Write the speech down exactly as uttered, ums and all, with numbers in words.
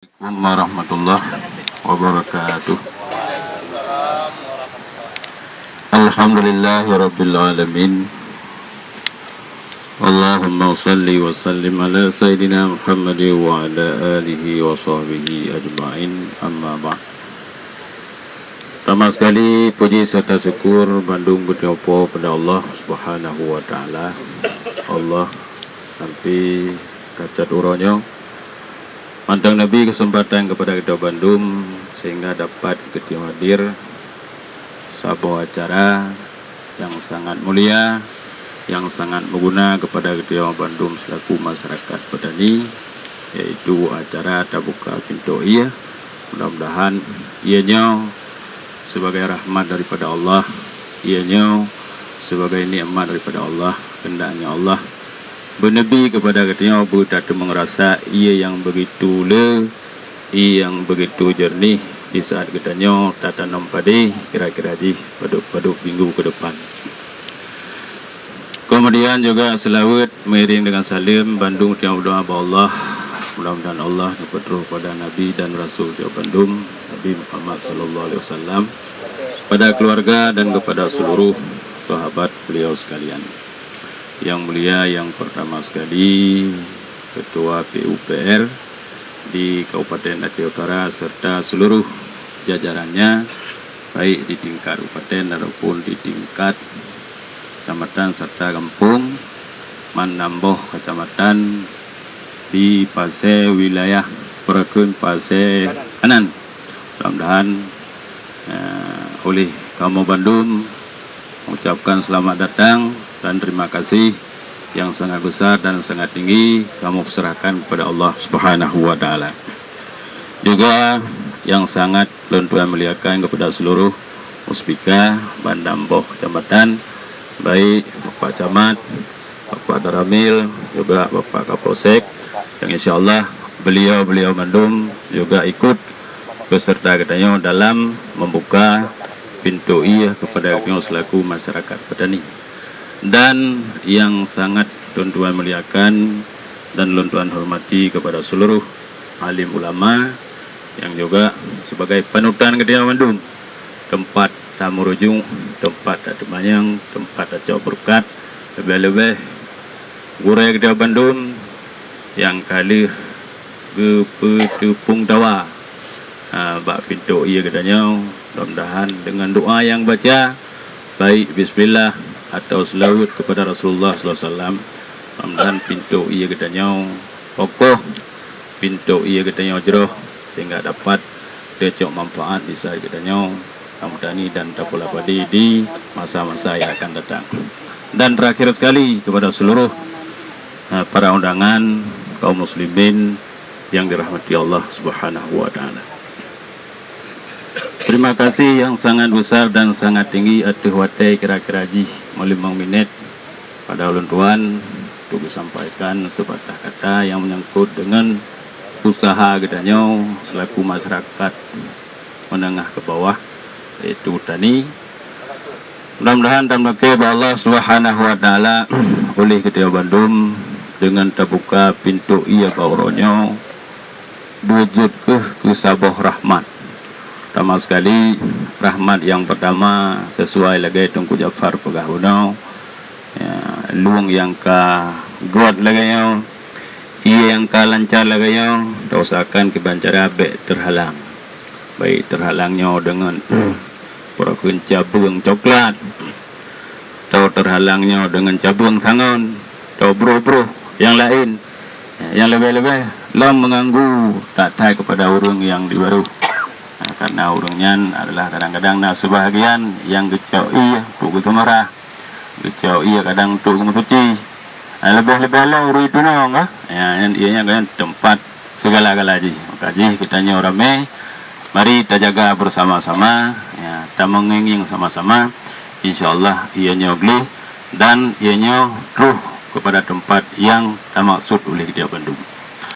Assalamualaikum warahmatullahi wabarakatuh. Alhamdulillahirabbil alamin. Allahumma salli wa sallim ala sayyidina Muhammad wa ala alihi wa sahbihi ajma'in. Amma ba'd. Pertama sekali, puji serta syukur bandum geutanyoe po pada Allah Subhanahu wa Taala. Allah sampai kacot uroe nyoe mantong neubri keuseumpatan keupada geutanyoe bandum sehingga dapat geutanyoe hadir saboh acara nyang sangat mulia, nyang sangat meuguna keupada geutanyoe bandum selaku masyarakat Patani, yaitu acara tabuka pintoe ié. Mudah-mudahan ié nyoe sebagai rahmat daripada Allah, ié nyoe sebagai nikmat daripada Allah, keundaknya Allah beuneubri keupada geutanyoe beutateumeung rasa ié nyang beugitu le, ié nyang beugitu jeureunih di saat geutanyoe tatanom padé kira-kira jih padub-padub minggu keu depan. Keumudian juga seulaweuet meuiréng deungon saleuem bandum tanyoe meudoá bak Allah, mudah-mudahan Allah neupeutroh pada Nabi dan Rasul tanyoe bandum, Nabi Muhammad sallallahu alaihi wasallam, pada keluarga dan kepada seluruh sahabat beliau sekalian. Yang mulia, yang pertama sekali, Ketua P U P R di Kabupaten Aceh Utara serta seluruh jajarannya, baik di tingkat kabupaten ataupun di tingkat kecamatan serta gampông, mandum boh kecamatan di Pasé wilayah Peurakeun Pasé Kanan. Mudah-mudahan, eh, oleh kamoe bandum mengucapkan selamat datang dan terima kasih yang sangat besar dan sangat tinggi kamoe perserahkan kepada Allah Subhanahu wa Taala. Juga yang sangat lôn tuan muliakan kepada seluruh Muspika mandum boh kecamatan, baik Bapak Camat, Bapak Danramil, juga Bapak Kapolsek, yang insya Allah beliau-beliau mandum juga ikut beserta geutanyoe dalam membuka pintoe ié kepada geutanyoe selaku masyarakat Patani. Dan yang sangat lôn tuan muliakan dan lôn tuan hormati kepada seluruh alim ulama yang juga sebagai panutan geutanyoe mandum, teumpat tameurujung, teumpat tateumanyong, teumpat tacok beureukat, leubeh-leubeh gurée geutanyoe bandum nyang ka lheueh geupeuteupông dawa, ha, bak pintoe ié geutanyoe. Mudah-mudahan deungon doa nyang baca, baik bismillah atau seulaweuet kepada Rasulullah sallallahu alaihi wasallam, mudah-mudahan pintoe ié geutanyoe kokoh, pintoe ié geutanyoe jroh sehingga dapat teucok manfaat di saat geutanyoe tameutani dan tapula padé di masa-masa yang akan datang. Dan terakhir sekali kepada seluruh, eh, para undangan kaum muslimin yang dirahmati Allah Subhanahu wa Taala. Terima kasih yang sangat besar dan sangat tinggi ateueh watée kira-kira jih meulimong minét pada ulôn tuan untuk disampaikan sebatah kata yang menyangkut dengan usaha geutanyoe selaku masyarakat menengah ke bawah, yaitu tani. Mudah-mudahan dan bak Allah Subhanahu wa Taala oleh geutanyoe bandum dengan tabuka pintoe ié bak uroe nyoe beujeuet keuh keu saboh rahmat. Pertama sekali, rahmat yang pertama sesuai lagée Teungku Jafar peugah bunoe, ya, lueng nyang ka gét lagée nyoe, ié nyang ka lancar lagée nyoe, tausahakan kiban cara bék teuhalang. Baik teuhalang nyoe deungon peurakeun cabeueng coklat, atau teuhalang nyoe deungon cabeueng sangon, atau broh-broh nyang laén, nyang leubeh-leubeh lom meuganggu that-that keupada ureuëng nyang di barôh. Nah, karena ureuëng nyan adalah kadang-kadang na seubahagian nyang geucok ié untuk geuseumeurah, geucok ié kadang untuk geumeusuci. Nah, leubeh-leubeh lom ureuëng tunong, ah. Ya, nyan ié nyan kan teumpat segala-gala jih. Maka jih geutanyoe ramé, mari tajaga bersama-sama, ya, tameungieng-ngieng sama-sama. Insya Allah ié nyoe gleh dan ié nyoe troh kepada teumpat nyang tamaksud oleh geutanyoe bandum.